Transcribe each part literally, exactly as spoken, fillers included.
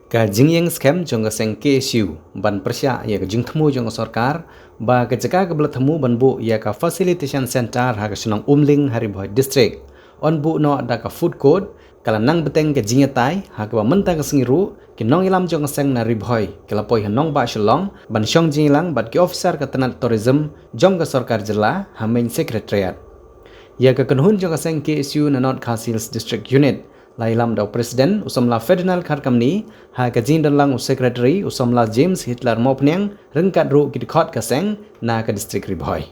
Ka jingïeng skhem jong ka seng K S U ban pyrshah ïa ka jingthmu jong ka sorkar ba ka jaka kaba la thmu ban buh ïa ka Facilitation Center ha ka shnong Umling ha Ri Bhoi District yn buh noh da ka food court ka la nang bteng ka jingïatai ha kaba mynta ka sngi ruh ki nongïalam jong ka seng na Ri Bhoi ki la poi ha nongbah Shillong ban shong jingïalang bad ki officer ka tnat tourism jong ka sorkar jylla ha main secretariat. Ïa ka kynhun jong ka seng K S U na North Khasi Hills District Unit la ïalam da u President u samla Ferdinand Kharkamni, ha ka jingdon lang u Secretary u samla James Hitler Mawphniang, ryngkat ruh ki dkhot ka seng na ka District Ri Bhoi.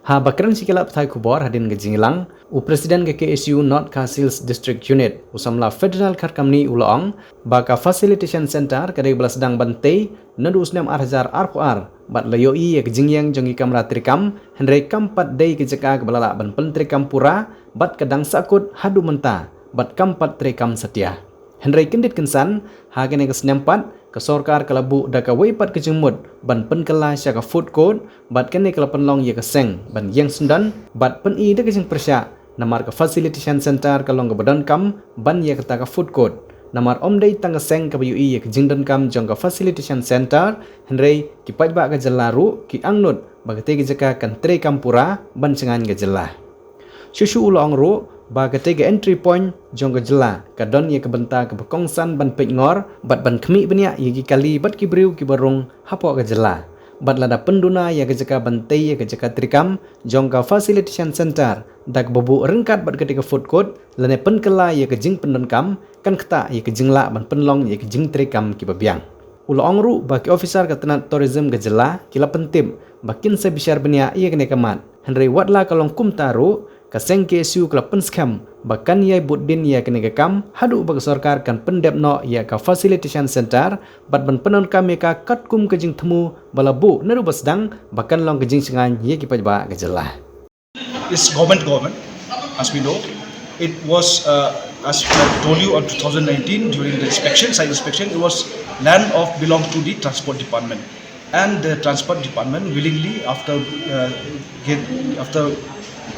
Ha ba kren sha ki lad pathai khubor hadien ka jingïalang, u President ka K S U North Khasi Hills District Unit u samla Ferdinand Kharkamni u la ong ba ka Facilitation Center ka dei ba la sdang ban tei naduh u snem ar hajar arphew ar bad la ïohi ïa ka jingïeng jong ki kamra treikam, hynrei kam pat dei ka jaka kaba la lah ban pyntreikam pura bad ka dang sahkut haduh mynta bad kam pat treikam satia. Hynrei kyndit kynsan, ha kane ka snem pat ka sorkar ka la buh da kawei pat ka jingmut ban pynkylla sha ka food court bad kane ka la pynlong ïa ka seng ban ïeng syndon bad pyni da ka jingpyrshah namar ka Facilitation Center ka long kaba donkam ban ïa kata ka food court. Namar ym dei tang ka seng kaba ïohi ïa ka jingdonkam jong ka Facilitation Center, hynrei ki paidbah ka jylla ruh ki angnud ba katei ka jaka kan treikam pura ban shngaiñ ka jylla. Shuh shuh u la ong ruh ba katei ka entry point jong ka jylla ka don ïa ka bynta kaba kongsan ban peitngor bad ban khmih bniah ïa ki kali bad ki briew kiba rung hapoh ka jylla. Bad lada pynduna ïa ka jaka ban tei ïa ka jaka treikam jong ka Facilitation Center da kaba buh ryngkat bad katei ka food court lane pynkylla ïa ka jingpyndonkam, kan ktah ïa ka jinglah ban pynlong ïa ka jingtreikam kiba biang. U la ong ruh ba ki officer ka tnat tourism ka jylla ki la pyntip ba kin sa bishar bniah ïa kane ka mat. Hynrei wat la ka long kumta ruh, ka seng K S U ka la pynskhem ba kan ïai bud dien ïa kane ka kam haduh ba ka sorkar kan pyndep noh ïa ka Facilitation Center bad ban pyndonkam ïa ka katkum ka jingthmu ba la buh naduh ba sdang ba kan long ka jingshngaiñ ïa ki paidbah ka jylla. Is government government, as we know. It was, uh, as I told you, on two thousand nineteen during the inspection, site inspection, it was land of belong to the transport department, and the transport department willingly, after, uh, get, after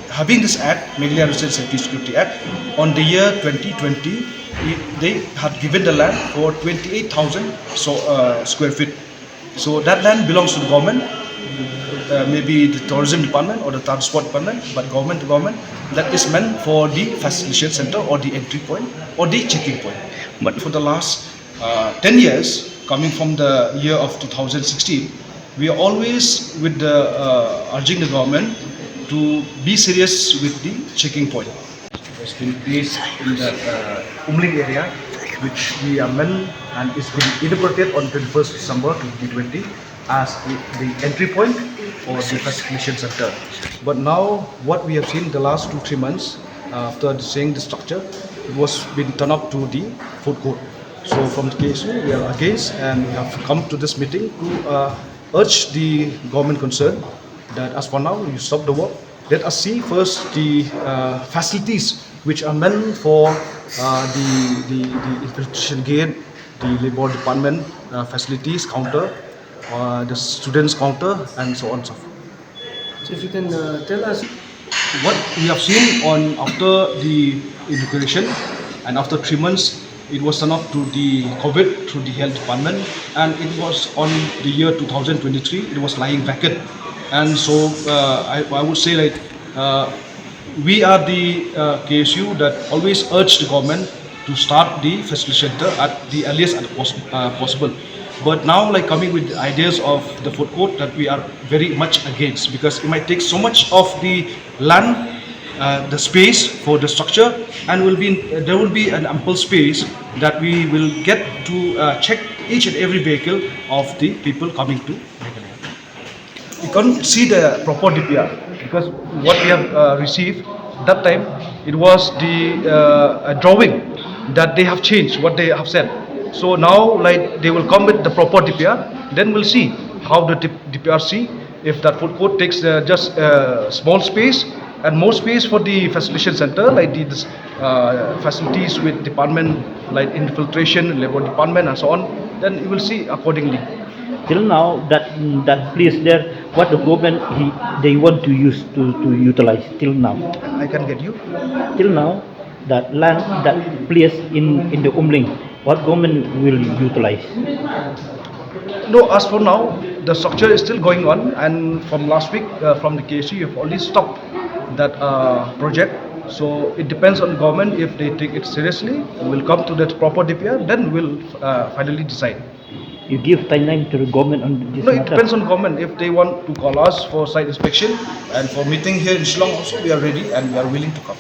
having this act, Meghalaya Resident Safety Security Act, on the year twenty twenty, it, they had given the land for twenty-eight thousand so, uh, square feet. So that land belongs to the government, uh, maybe the tourism department or the transport department, but government to government, that is meant for the facilitation center or the entry point or the checking point. But for the last, uh, ten years, coming from the year of two thousand sixteen, we are always with the, uh, urging the government to be serious with the checking point. Has been placed in the, uh, Umling area, which we amend and it's been inaugurated on twenty-first December twenty twenty as the, the entry point for the facilitation center. But now, what we have seen the last two, three months, uh, after seeing the structure, it was been turned up to the food court. So from the K S U, we are against and we have come to this meeting to, uh, urge the government concerned that as for now, you stop the work. Let us see first the, uh, facilities which are meant for, uh, the, the, the infiltration gate, the labor department, uh, facilities counter, uh, the students counter, and so on and so forth. So if you can, uh, tell us what we have seen on after the inauguration and after three months, it was turned up to the COVID through the health department, and it was on the year two thousand twenty-three, it was lying vacant. And so, uh, I, I would say, like, uh, we are the, uh, K S U that always urge the government to start the facility center at the earliest at pos-, uh, possible. But now, like, coming with the ideas of the food court, that we are very much against, because it might take so much of the land, uh, the space for the structure, and will be, there will be an ample space that we will get to, uh, check each and every vehicle of the people coming to Meghalaya. You can't see the proper D P R, because what we have, uh, received that time, it was the, uh, a drawing that they have changed what they have said. So now, like, they will come with the proper D P R, then we'll see how the D-, D P R C, if that food court takes, uh, just a small space and more space for the facilitation center, like the, this, uh, facilities with department like infiltration, labor department, and so on, then you will see accordingly. Till now, that, that place there, what the government, he, they want to use to, to utilize till now? I can get you. Till now, that land, that place in, in the Umling, What government will utilize? No, as for now, the structure is still going on, and from last week, uh, from the K S U, you've already stopped that uh, project. So it depends on government. If they take it seriously, we'll come to that proper D P R, then we'll uh, finally decide. You give timeline to the government on this No, it matter? Depends on government. If they want to call us for site inspection and for meeting here in Shillong also, we are ready and we are willing to come.